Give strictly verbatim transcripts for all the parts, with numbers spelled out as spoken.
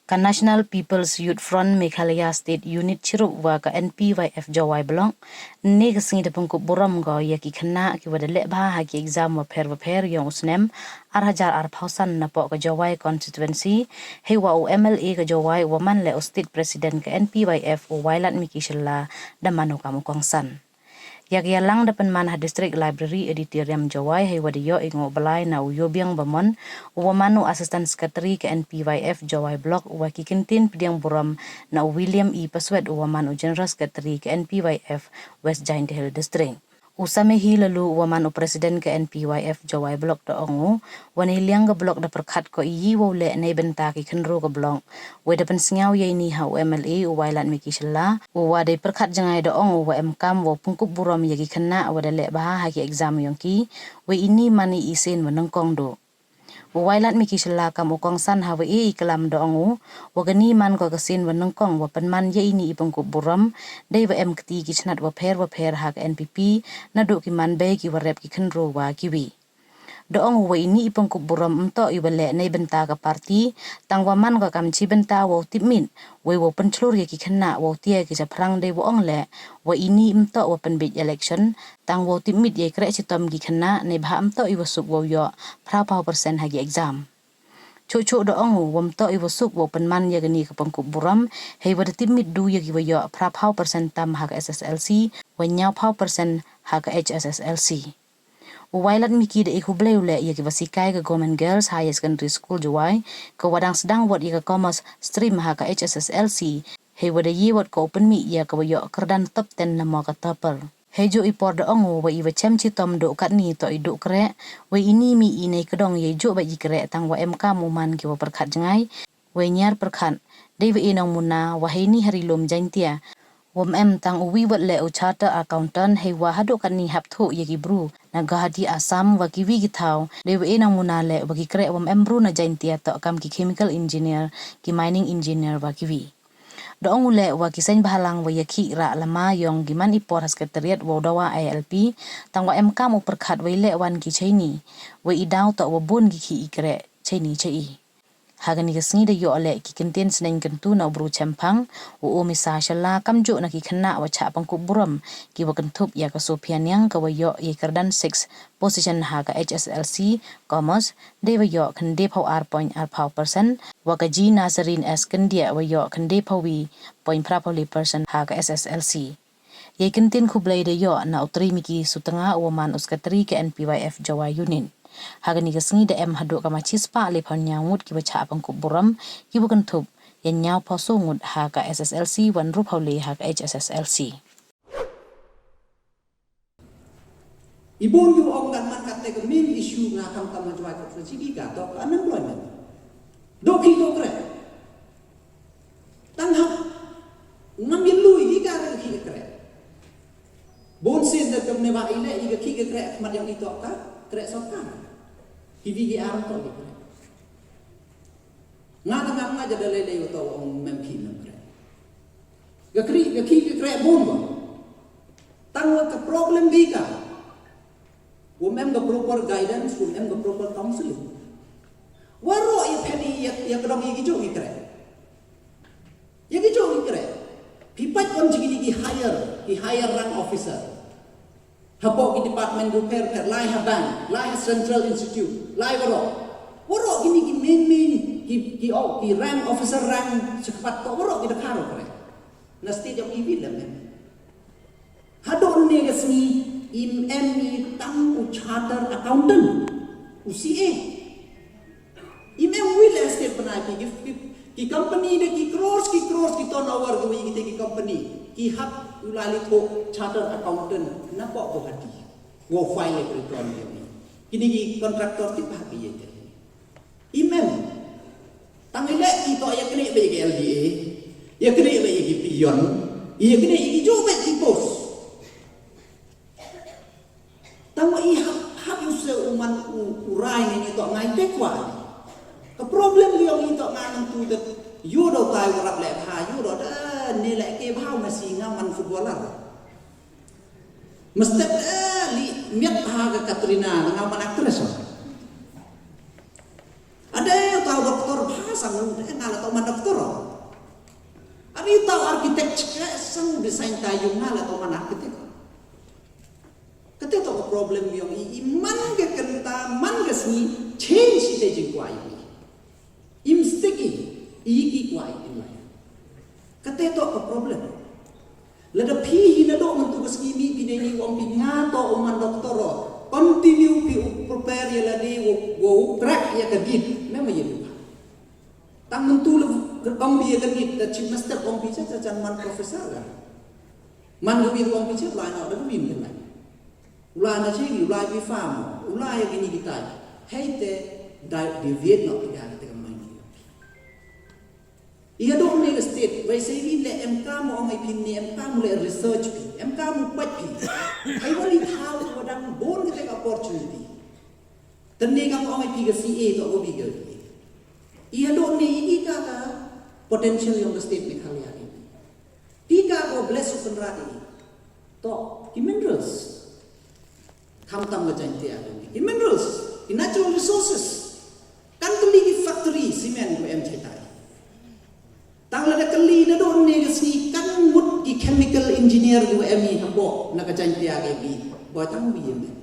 Ka National People's Youth Front Meghalaya State Unit chirup wa ka N P Y F Jowai Block, ne ka sngi da pynkup burom ko ya ki khynnah ki wa da leh bha ha ki exam wa pher wa pher yong u snem ar hajar arphaw san napoh ka Jowai constituency, hei wa u M L A ka Jowai wa man le u State President ka N P Y F u Wailadmiki Shylla da man u kam u kongsan. Ya ka yalang da pynman ha District Library Auditorium Jowai, hei wa da yoh i ngooh blai na u Yobiang Bamon, u wa man u Assistant Secretary ka N P Y F Jowai Block, wa ki kyntien pdiang burom na u William E Paswet, u wa man u General Secretary ka N P Y F West Jaintia Hills District. U Samehi Lalu, u wa man u President ka N P Y F Jowai Block da ong u, wa nei liang ka block da pyrkhat ko i yi wow leh nei bynta ki khynroo ka block. Wei da pynsngew ya ini ha u M L A u Wailadmiki Shylla, u wa dei pyrkhat jngai da ong u wa em kam wow pynkup burom ya ki khynnah wa da leh bha ha ki exam yong ki, wei ini man i i sien wa nyngkong du. U Wailadmiki Shylla kam u kongsan ha wa e i klam da ong u, wa kani man ko ka sien wa nyngkong wa pynman ya ini i pynkup burom, dei wa em kti ki chnat wa pher wa pher ha ka N P P, naduh ki man bei ki wa rep ki khynroo wa ki wi. Da ong u wa ini i pynkup burom ym toh i wa leh nei bynta ka party, tang wa man ko kam chi bynta wow tipmit, wei wow pynchlur ya ki khynnah wow tia ki chaphrang, dei wa ong leh, wa ini ym toh wa pynbit election, tang wow tipmit ya i kreh chitom ki khynnah, neibhah ym toh i wa suk wow yoh phra phaw percent ha ki exam. Chuh chuh da ong u wa ym toh i wa suk wow pynman ya kani ka pynkup burom, hei wa da tipmit du ya ki wa yoh phra phaw percent tam ha ka S S L C, wa ñiaw phaw percent ha ka H S S L C. U Wailadmiki da e khublei u leh ya ki wa sikai ka Government Girls Higher Secondary School Jowai, ka wa dang sdang wot ya ka Commerce Stream ha ka H S S L C, hei wa da ye wot ko u pynmih ya ka wa yoh kyrdan top ten namo ka topper. Hei juh i por da ong u wa i wa chem chitom duh katni toh i duh kreh, wei ini mih i nei kdong ya i juh bait i kreh, tang wa em kam u man ki wa pyrkhat jngai, wei ñiar pyrkhat, dei wa e nongmuna wa heini ha ri lum Jaintia wa ym em tang u wi wot leh u chartered accountant, hei wa haduh katni hap thuh ya ki bru na Guwahati, Assam wa ki wi ki thaw, dei wa e nongmuna leh wa ki kreh wa ym em bru na Jaintia toh kam ki chemical engineer, ki mining engineer wa ki wi. Da ong u leh wa ki seng bhalang wa ya khih rah lama yong ki man i por ha Secretariat wow dawa A L P, tang wa em kam u pyrkhat wei leh wan ki cheini, wei i daw toh wa bun ki khih i kreh cheini chei. Ha kani ka sngi da yoh leh ki kyntien sneng kyntu na u bru chemphang, u Omisa Shylla, kamjuh na ki khynnah wa chah pynkup burom, ki wa kynthup ya ka Sophia Niang ka wa yoh ya i kyrdan six position ha ka H S S L C Commerce, dei wa yoh khyndai phaw ar point ar phaw percent, wa ka G Nazarin S Kyndiah wa yoh khyndai phaw wi point phra phaw le percent ha ka S S L C. Ya i kyntien khublei da yoh na u Trimiki Sutnga u wa man u Secretary ka N P Y F Jowai Unit. Ha kani ka sngi da em haduh ka ma chispah le phaw ñiaw ngut ki wa chah pynkup burom, ki wa kynthup ya ñiaw phaw soo ngut ha ka S S L C, wa ynru phaw le ha ka H S S L C. I bun ki wa ong kan man katte ka main issue nga kam kam Jowai constituency ki ka toh ka unemployment. Dooh khih dooh kreh. Tang hap ngam ya lui ki ka re khih kreh. Bun sien da kam ne wa i leh i ka khih ka kreh mat yong i toh ka kreh sorkar. Ki wi ki ar toh ki kreh. Nga da ngam nga ja da lei lei toh ong mem khih mem kreh. Ka khih ka khih ka kreh bun wa. Tang wa ka problem di ka. Wa mem ka proper guidance, wa mem ka proper counseling. Waroh ya phen i ya, ya kdong ya ki jooh ki kreh. Ya ki jooh ki kreh. Phi pait wan chi ki higher, ki higher rank officer. Hapoh ki department du pher pher, lai ha bank, lai ha Central Institute, lai waroh. Waroh kini ki main main, ki, ki, oh, ki rank officer rank chakpat toh waroh ki da kharo kreh. Na state yong i wi lem em. Haduh ne ka sngi, im em i tang u chartered accountant, u C A. Im em wi le state bnai ki, ki, ki company da ki crores, ki crores, ki turnover ki wi ki te ki company. Ki hap u lai li thoh chartered accountant, na poh Guwahati. Wow file le return ki ni. Kini ki contractor ti hap i ye te. Im em. Tang i leh i toh ya kene ba ya ki L D A. Ya kene ba ya ki peon. Ya kene ya ki jooh ba ki post. Tang wa i hap, hap u se u man u, u rai ne ni toh ngai te kwa. Ka problem liang i toh ngai nang tu te. Yu do tai warap le pha, yu do da ne le ke bha ma si nga man footballer. Mesti, eh, li miat ha ka Katrina, nga man actress. Ada tau doktor bha Nga la toh man doctor. Ani toh architect, ka sang design ta yung nga la toh man architect. Kate toh ka problem yong i, i man ka kynta, man ka sngi, change i te jingkwah i. Im stick i, i ki kwah i lai. Kate toh ka problem. Lada phi hi nadooh mynta ka sngi mi phi dei ni ong phi nga toh u man doctor o. Continue phi u prepare ya lade wow, wow crack ya ka NEET. Mem ya du. Tang mynta la ong phi ya ka NEET, da chief master ong phi cha, cha chan man professor ka. Man ka wi ong phi cha, lai no da ka wi kan lai. U lai na chi, u lai phi farm, u lai ya kini kita. Hei te, da deviate no phi ka te ka mind. I hadooh ne ka state, wei se wi le em kam ong ai phi ne em kam le research phi, em kam u pait phi. Ai wali thaw wa dang bun kite ka opportunity. Tang ne kam ong ai phi ka C A toh ko bi ka. I hadooh ne i ka ka potential yong ka state Meghalaya ni. Ti ka ko bless u Kynrad i. Toh, ki minerals. Khamtam ka Jaiñtia ka. Ki minerals, ki natural resources. Kan tylli ki factory cement ko em chaitai. Tang lada kylli nadooh ne ka sngi kan mut ki chemical engineer ko em i hapoh na ka Jaiñtia ka bi. Boi tang bi em.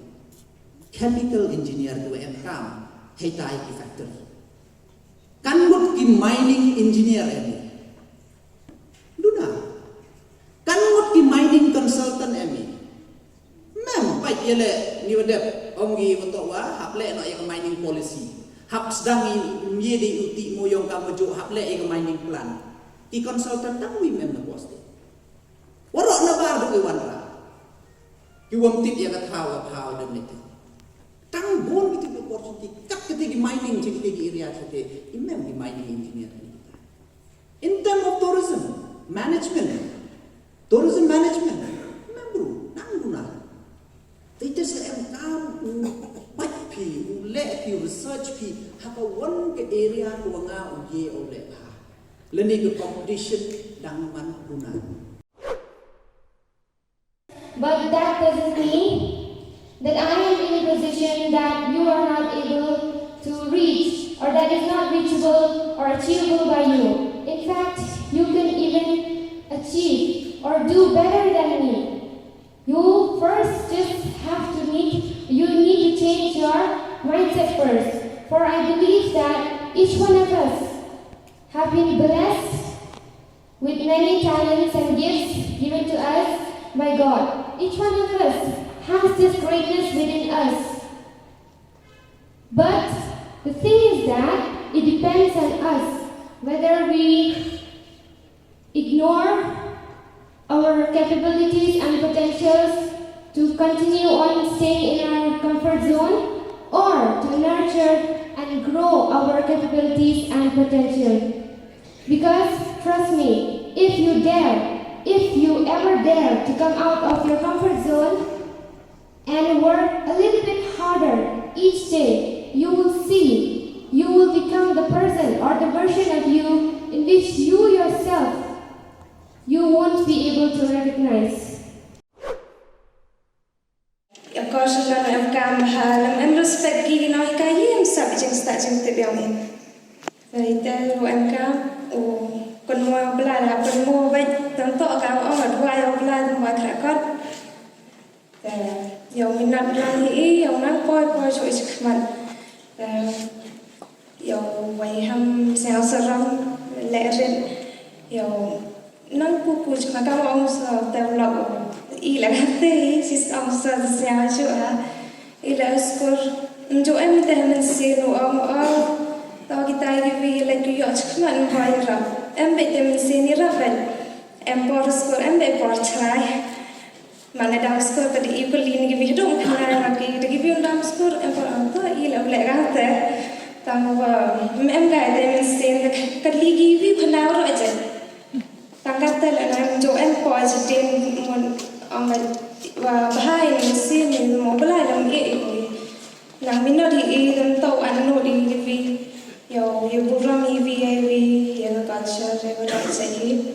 Chemical engineer ko em kam. Heitai ki factory. Kan mut ki mining engineer em i. Duna. Kan mut ki mining consultant em i. Mem, pait ya le ni wa dep, ong i wa toh wa, hap le no ya ka mining policy. Hap sdang i, ye di u ti mo yong ka mo jo, hap le ya ka mining plan. Ki consultant tang wi mem na post. Waroh na bar du ki wan ra. Ki wam tip ya ka thaw, ka thaw dem ni te. Tang bun ki tip opportunity, kat kite ki mining, chi kite ki area chi te, i mem ki mining engineer. In term of tourism management, tourism management, mem bru, nang duna. Te te se em kam u pait phi, u le phi, u research phi, ha ka wan ka area ko wa nga u ye u le ha. Lane ka competition dang man duna. But that doesn't mean that I am in a position that you are not able to reach, or that is not reachable or achievable by you. In fact, you can even achieve or do better than me. You first just have to need, you need to change your mindset first. For I believe that each one of us have been blessed with many talents and gifts given to us by God. Each one of us has this greatness within us. But the thing is that it depends on us whether we ignore our capabilities and potentials to continue on staying in our comfort zone, or to nurture and grow our capabilities and potential. Because trust me, if you dare, if you ever dare to come out of your comfort zone and work a little bit harder each day, you will see, you will become the person or the version of you in which you yourself, you won't be able to recognize. Of course, nga em kam ha, em respect ki nong ka yim sap jing sta jing te biang ni. Ite ru em kam, u, kon mo bla na, kon mo bai, tanto ka ong adwai o bla, mo kra kot. Te, yow minot lang hi i, yow nang poi poi jo i chikmat. Te, yow wei ham sñiaw sarong, le rit, yow nang ku ku chikmat ka ong sa te vlog o. I la kate, si ong sa sñiaw jo ha. I la skur, njo em te men si nu ong o. Taw kita ki wi le ku yo chikmat poi rap. Em be te men si ni rap be. Em por skur, em be por chrai. Mane dam skur, te di i kuli ni ki bidung khana, ma ki, te ki bi dam skur, em por am to, i la le kate. Tang wa, em, em ka te men sen, te ka li ki bi khana ro aje. Tang kate la na jo em por je tin mun, am,